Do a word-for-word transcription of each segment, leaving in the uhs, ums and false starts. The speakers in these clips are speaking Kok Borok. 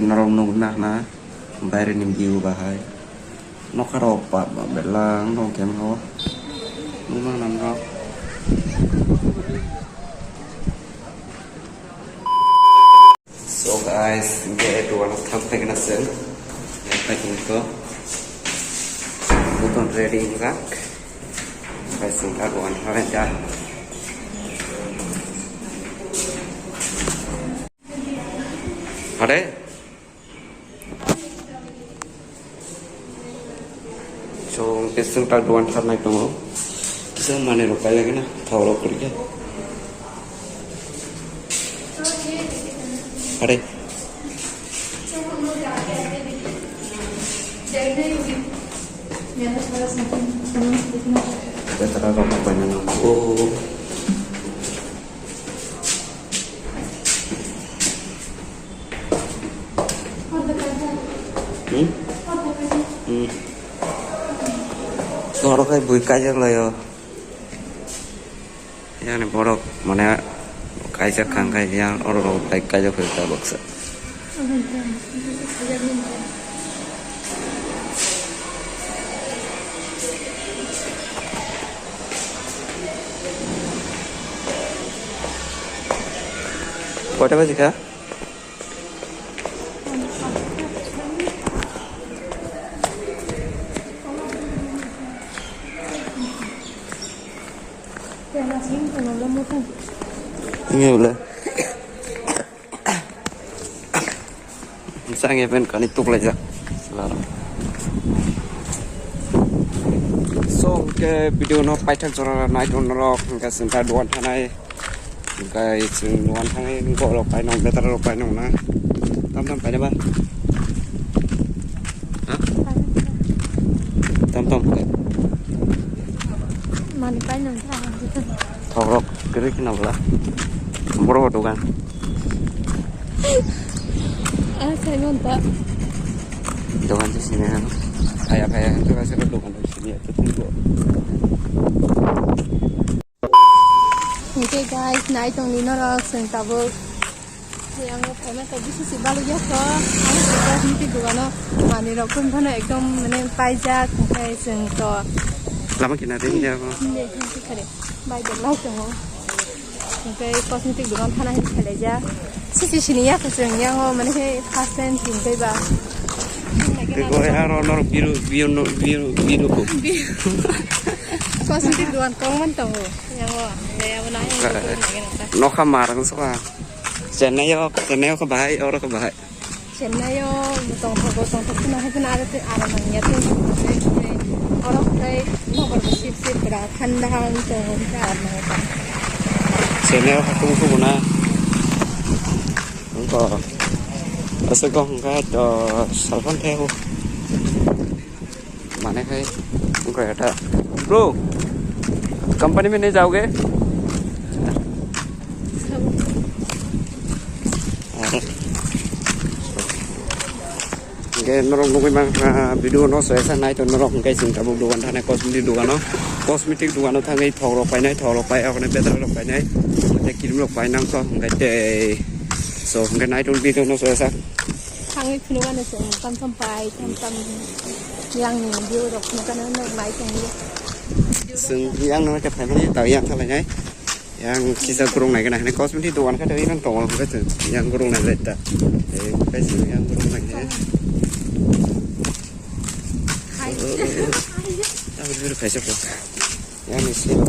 Norok nugwi ma khna baireni view bahai. Nokha rok pa, pa, belang rok khe no. Nugwi ma khna norok. So guys, ge dukan thang phai khna se. Phai khna ko. Buton ready wngkha. Phai sing ka dukan ha ja. Hare? So, hwnkhe chwng tak dukan thar nai tongo. Kisa manwi rok pailai gana, thok rok kwrwi khe. Hare. Betra rok paina nango. Hmm? Hmm. Oro khai bui kaijak laio. Yani borok mane kaijak kha, hwnkhe yang oro rok bike kaijak phai kha baksa. Kota baji kha? Ini boleh. Misalnya pen kani tuk laijak. So, hwnkhe video no paithak jora nai ton norok, hwnkhe chwng ta duan thanai. Hwnkhe chwng duan thangwi borok painong, betra rok painong na. Tam tam paina ba? Ha? Tam tam hwnkhe. Mani painong ta. Thok rok kwrwi khna bwla. Borok bo dugan. Ah, Simon ta. Dugan se sini ano. Aya kaya itu kasih dugan. Hwnkhe guys, nai tongni norok chwng tabuk. Yang phaima to bisi si balukya kho. Ang khe cosmetic dogano manwi rok phano ekdom mane paijak, hwnkhe chwng to. Lama kina de ya ko. Hindi, hindi khare. Bai de lai tongo. Hwnkhe cosmetic dogan thana hin khalaijak. Sisi sini ya kho chwng yango mane khe first time sini tei ba. Ego ya ro nor biru biru biru biru ko. Cosmetic dogan kong man tongo. Yango, le abo na, yango, nokha marang soka. Chennai o, Chennai o khe bahai, oro khe bahai. Chennai o tongthogo, tongthok kheno hai kheno aro tei aram nangya tei oro khe nokbar bo sip sip bwra thanda hang tongo hwnkhe aram nangya. Chennai o khe tong thugo na. Wngkha. Aswk kok hwnkha to salphang khe o. Mane khai wngkha eta. Bro, company mein nahi jaoge? Hwnkhe norok nugwi mankha video no soyasa nai to norok hwnkhe chwng tabuk dogan thani cosmetic dogano, cosmetic dogano thangwi thok rok painai, thok rok pai aboni betra rok painai, tei cream rok painang kho hwnkhe tei so hwnkhe nai to video no soyasa. Thangwi phunukgano chwng tam tam pai, tam tam yangni view rok phunukgano nuknai tongwi. Chwng yangno khe phaimani tao yang thalainai. Yang kisa gurung nai gana hwnwi cosmetic dogan khe tei nang tongo hwnkhe chwng yang gurung nai lai ta. Tei hwnkhe chwng yang gurung nai khe. Hai. Aboni bwrwi kaisa kok. Yang ni sini.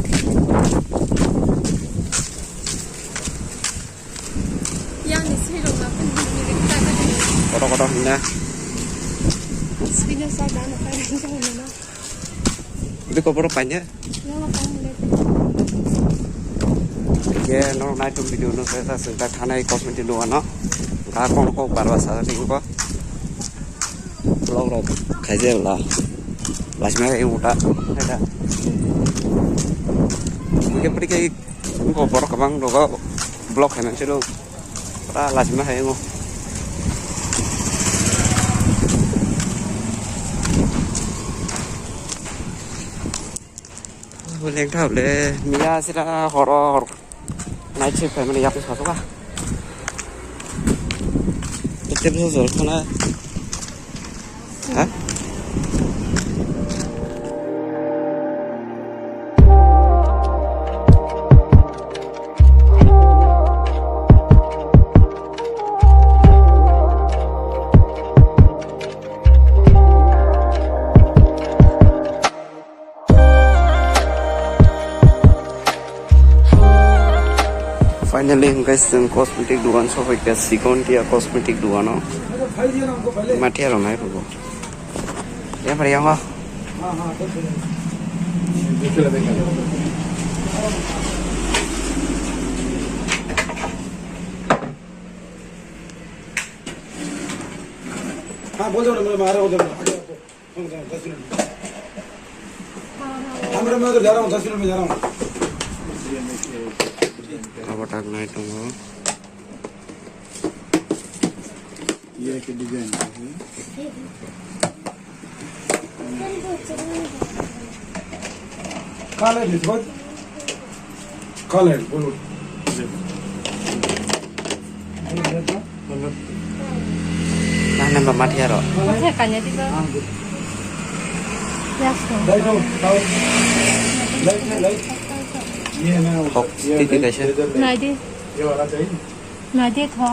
Yang ni sirok na pun diri diri kita kan. Kotor kotor hina. Sini saya dah nak kaya macam mana? Itu kotor apa nya? Yang apa yang lihat? Ye, no, nai tu video no saya tak sentak tanai cosmetic dogan no. Ka kon ko barba sa ni ko. Vlog rok khaijak la. Lasima khe uta. Khaida. Mungkin pergi ke engko borok kwbang rogo vlog khaimani silo. Pura lasima hai ngo. Lengtha le miya sira horo hor. Night shift khaimani yapni sasoka. Tebsa jol khana. Ha? Finally, hingke chwng cosmetic dogan sopaikha, Sikontia cosmetic dogano. Mathia rok nai rwgo. Yapar yango. हाँ, बोल दो ना, मैं मारा हूँ, दो ना, आगे आपको। हाँ, मैं उधर जा रहा हूँ, दस मिनट में जा रहा हूँ। Abo tak nai tongo. ये एक डिजाइन है। Color is what? Color, बोलो। Nang nang ba mati aro. Kanya di ba? Yes, no. Light on, light. Light, light. ये ना, Hok, ये titi light, kaisa. ये जो light। Nai di. ये वाला चाहिए? Nai di tho.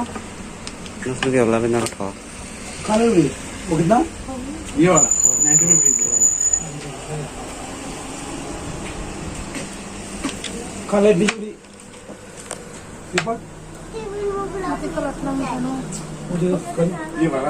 Nang sugya labi na tho. Color भी, वो कितना? ये वाला, ninety rupees। Color भी, ये पर? ये वाला। नहीं, नहीं, ये वाला।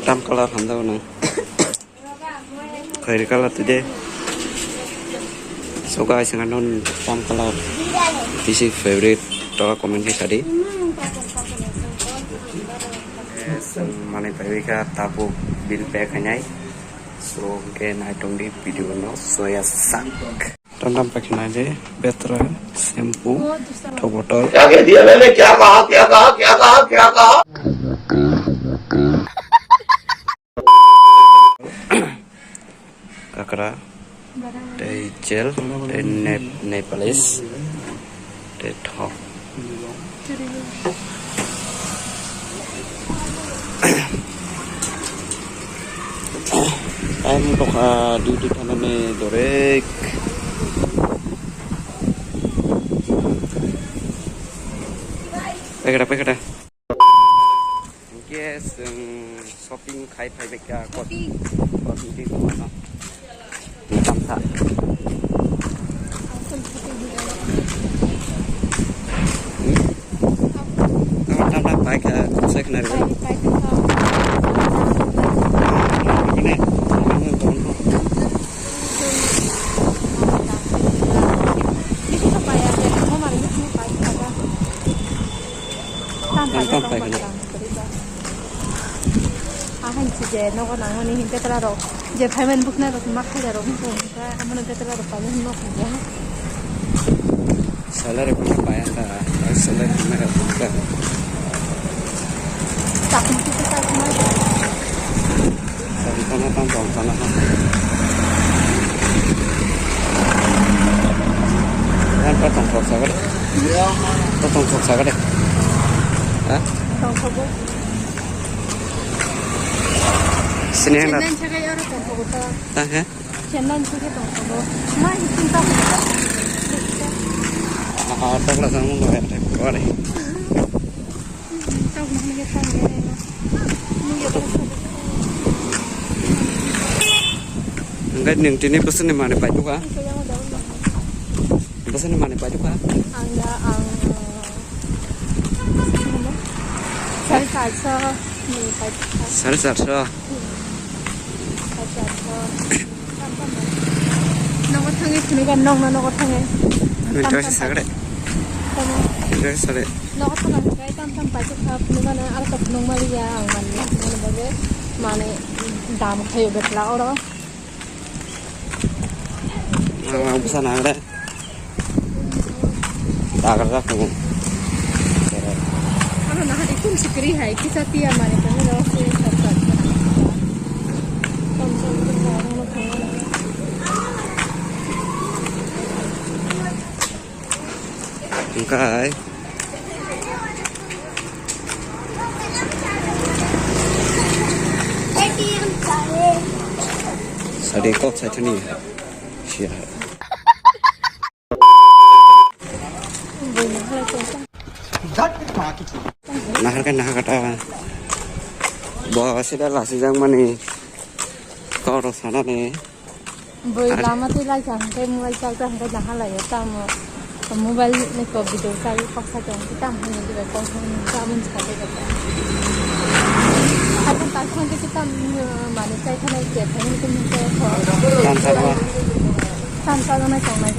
Tam colour hamjak nang. Khairi colour today. So guys, ang non tam colour. This is favorite. Tora comment khe sadi. Yes, mane paibika tabu bill pay khainai. So, hingke naitom di video no soya sak. Tam tam pakhina je, betra, shampoo, thok botol. क्या कह दिया मैंने? क्या कहा, क्या कहा, क्या कहा, क्या कहा? Kakra, tei gel, tei nail polish, tei thok. Time tokha duty thanani dorek. Paikada, paikada. Hingke chwng shopping khai phaibaikha cosmetic dogano. Tamsa. Tamsa paikha, check nai rw. Tam tam paikha. Ahai si je nogo nangmani hingke tela rok je phaimani buknai rok ma khaida rok wngkha, amano hingke tela rok paimani nok hingke. Salary kono paya ta, salary kono ka. Chakma kisa chakma. Chakma na tam chakma na. Yan pa tong thok sa ka de. Pa tong thok sa ka de. Ha? Tong thok bo. Sini yang dak. Chennai sakai aro tong thok ta. Ha, ha? Chennai sakai tong thok bo. Ma hitin ta. Ah, tokla sang mo ya, kore. Hingke nwng tini bwswkni manwi paitokha? Bwswkni manwi paitokha? Ang da, ang, eh, sare charso ni paitokha. Sare charso? Sare charso. Nogo thangwi phunukha, nokno nogo thangwi. Nokno thangwi sare. Nogo thangwi hwnkhe tam tam paisukha phunukha, aro to phunukma liya ang manwi phunukmani bagwi, mane dam khaio betla oro. Ang bwsa nang de. Dagar jak tongo. Ano naha de kun sikri hai kisa tiya mane kami lo se sab sab. Kom som kom som. Hwnkhe sadi kok saithani siya. Nahar khe nahar kata. Bo sida lasi jang mani kok rok sanani. Bui lama twi lai sa hwnkhe mobile charger hwnkhe naha lai o tamo mobile ni kok video chai kok sa tong tamo hwnwi dibai kok hwnwi sa mwnsa tei kok. Hakhe tak hwnkhe se tam mani chai thani je thani hwnkhe hwnkhe kok. Tam sakma. Tam sakma tong lai.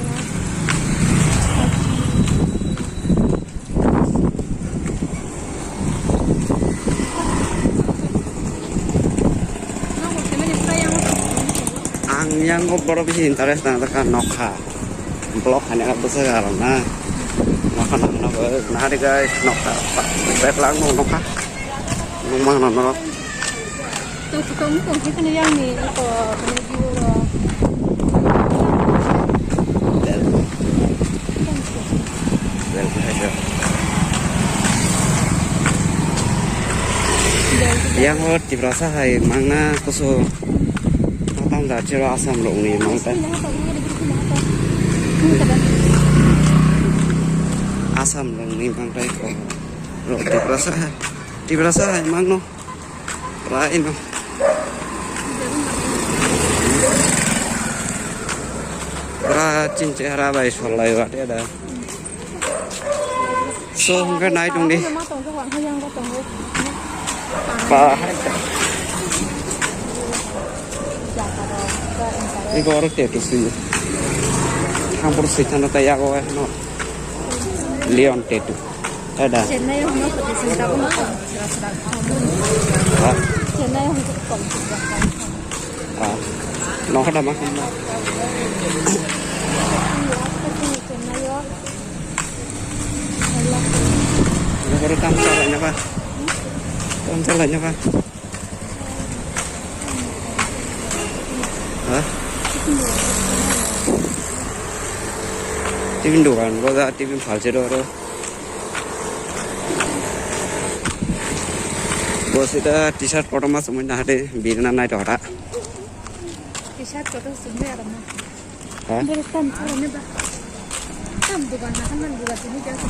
Ang yang borok bisi interest nang kha nokha. Vlog hani ang bwswk arok na. Nokha nang nokha. Nahari guys nokha. Bek lang nokha. Nung mang nang norok. Tong tong tong hai kheno yang ni iko kene view ro. Yang o Tiprasa hai mangna kusu. Matam da chiro Assam rok ni mangta. Assam rok ni mangta ko. Rok Tiprasa hai. Tiprasa hai mangno. Rai no. Pura chin chehara bai sol lai ba te da. So hwnkhe nai tong di. Ba hai. Ibo oro tattoo swi. Thangphuru swi thangno tei yago no. Leon tattoo. Ada. Chennai o hwnwi kok se tabuk no kok sra sra khamu. Ha? Chennai o hwnwi kok sra sra khamu. Ah. Nokha da ma khamu. Chennai o. Nokha ro kam chalai na ba. Kam chalai na ba. Ha? Tibin dogan, boda tibin phalse do aro. Bo sida T-shirt kotorma sumui nahade birna nai to hota. T-shirt kotor sumui aro ma. Ha? Bere tam chara ne ba. Tam dogan na kan dogan sini jasa.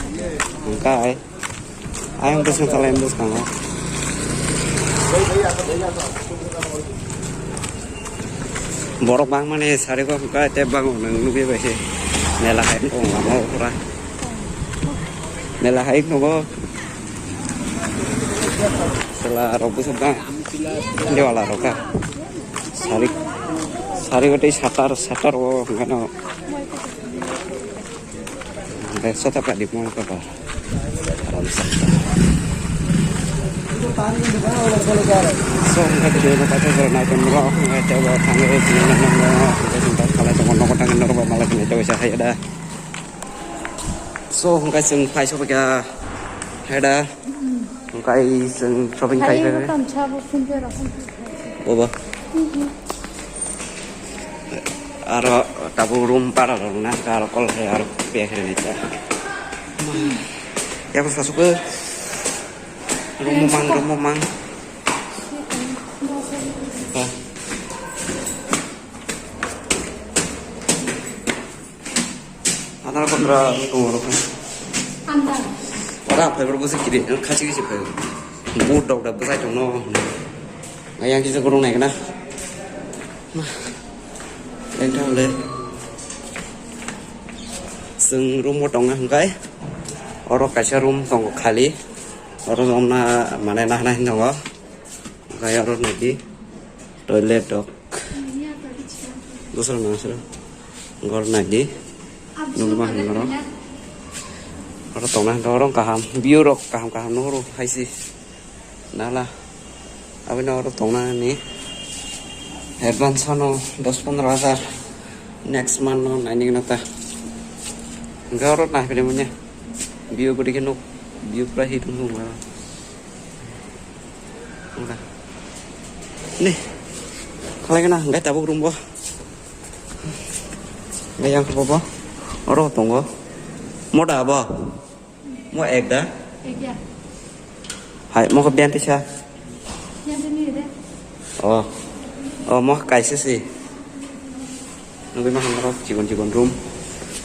Engkai. Ayang bwswng chalai bwskango. Borok bangmani sari kok hwnkha tei bango nang nugwi bai se. Mela hai wng lama o pura. Mela hai tongo. Chwla rok bwswk bang. Dewala rok kha. Sari, sari o tei satar, satar o hwnkha no. Hwnkhe sota padi mol khe ba. Aram sa. So, hwnkhe video no paithak jora nai tongmoro, hwnkhe tebo thangwi tini no nangno, hwnkhe chwng ta khalai tongo, nogo thangwi norok bai malai philai tei waisa hai da. So, hwnkhe chwng phai sokha hai da. Hwnkhe chwng shopping khai phai. Bobo. Aro tabuk room para rok na, aro call khai aro pay khai nai ta. Ya ko sasuke. Room mang, room mang. Ha. Adar kondra tongo rok. Andar. Ora phai boro bwswk kiri, khasi kisi phai. Bur dok dok bwsai tongno. Ayang kisa gorong nai kana. Yang thang le. Chwng room o tongna hwnkhe. Oro kaisa room tongo khali. Oro romna mane nahna hin tongo. Hwnkhe oro naidi. Toilet rok. Bosor nang sir. Gor naidi. Nungma hwnwi oro. Oro tongna hwnkhe oro kaham. View rok kaham kaham nuhuru haisi. Nala. Aboni oro tongna ni advance ano dos pondro hajar. Next month no naini gana ta. Hingke oro naiphai manya. View guri khe nuk. View pura hit wng wng. Wngkha. Ni. Khalai gana hingke tabuk room bo. Hingke yang khe bo. Oro tongo. Moda bo. Mo ek da? Ek ya. Hai, mo ko biyan tisa? Biyan tini de. Oh. Oh, mo kaisa si. Nugui ma hamro chikon chikon room.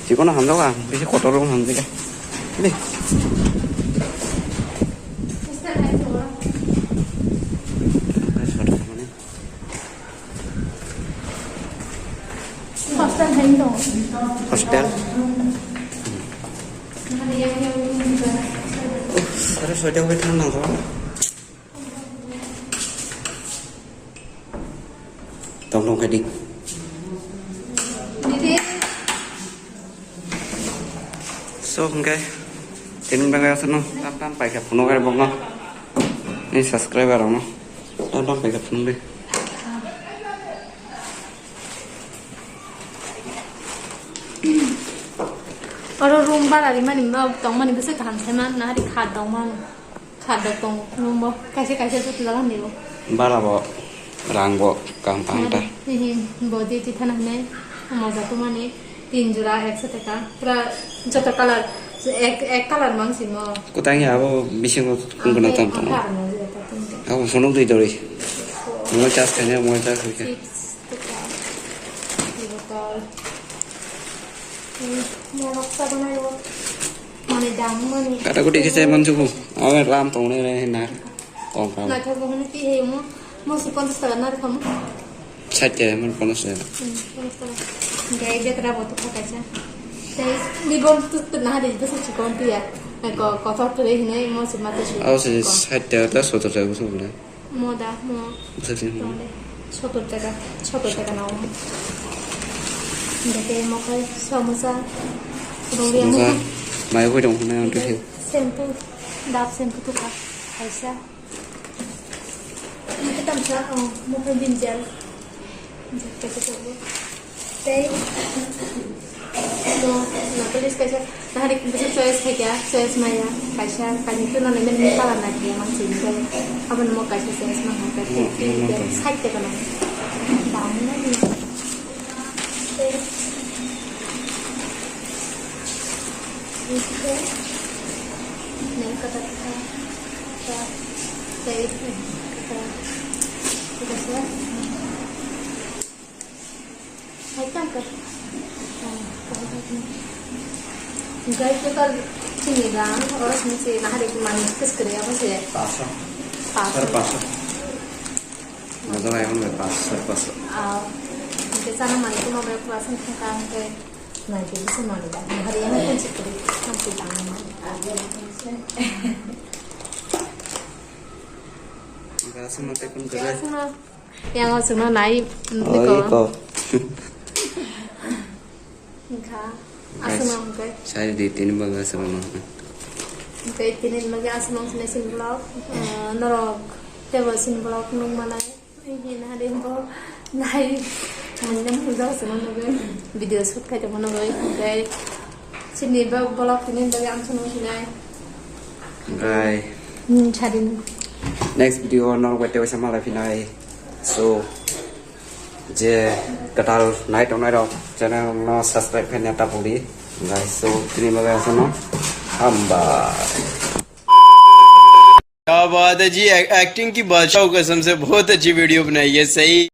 Chikon hamro ka, bisi kotor room hamjika. Ni. Hostel hai to. Hostel hai to. Hostel? Uff, sare soita bai thang nang. Tong tong khe di. So, hingke, tini bagwi aswkno tam tam paikha phunuk ari bokno. Ni subscriber rokno tam tam paikha phunuk di. Oro room bara rimani ma tongmani bwswk kaham se man, nahari kha tongmani. Kha da tong room bo, kaisa kaisa jotla gani bo. Bara bo, rang bo, kaham kaham ta. Hihi, bo duty thana hinai, moja tumani, tin jora ekso taka, pura joto colour, ek, ek colour mang simo. Kutang ya abo bisingo kungkuna tam tong. Abo phunuk dui dori. Mobile charge kanya, mobile charge kanya. Chips, tukra, botol. Hmm, morok sa banai bo. Mane dam mani. Kata kuti kisa man jubu. Awe ram tong ne ne na. Tong kam. Na thabo hone ti he mo. Mo si ponchas taka na kamo. Sait ke man ponchas taka. Hmm, ponchas taka. Gai de kra bo to kaisa. Sai ni bon tu tu na de bese chikon tiya. Ko ko to tre hine mo si ma to si. Aw se sait taka ta sotor taka so bole. Moda, mo. Bwswk sini. Tongde. Sotor taka, sotor taka na omo. Deke mo khai samosa. Samosa. Mai hoi dong hwnai ang twi. Shampoo, Dove shampoo tuka. Kaisa. Ini tamsa, oh, mo khai din gel. Kaisa tuka. Tei no, no, please kaisa nahari bwswk choice khaikha, choice maya, kaisa kainwi tuna nai mani colour nai khe mang sini khe. Abo no mo kaisa choice mang kha, tei, tei, tei, side tei kono. Dam na ni. Tei. Tei. Nai kata kata. Tei. Kata. Kata. Guys, total chini dam, oro sini se nahari mani kwskwrwi abo se. Paso. Paso. Sare paso. Moja lai hwnbai paso, sare paso. Ah, hingke chana mani kuma bai paso hingka hingke nai ke bisa mani da. Nahari yang pun chikri, nanti dam. Hingke aswk no tei kun kwrwi. Yang aswkno nai, oh, niko. Iko. Wngkha, guys, aswkno wngkha. Sai di tini bagwi aswkno. Wngkha tini bagwi aswkno wngkha sini vlog. Eh, norok tebo sini vlog nung manai. Ini hari bo nai. Mungkin mungkin jauh sini nunggu. Video shoot kai tongma nunggu. Wngkha sini vlog tini bagwi aswkno wngkha. Bye. Hmm, sadin. Next video norok bai tebo sama lai phinai. So, je kwtal nai tongnai rok channel no subscribe khaina ta puli. Guys, so tini bagwi aswkno hambai. क्या बात है जी, एक्टिंग की बादशाह, कसम से बहुत अच्छी वीडियो बनाई है, सही।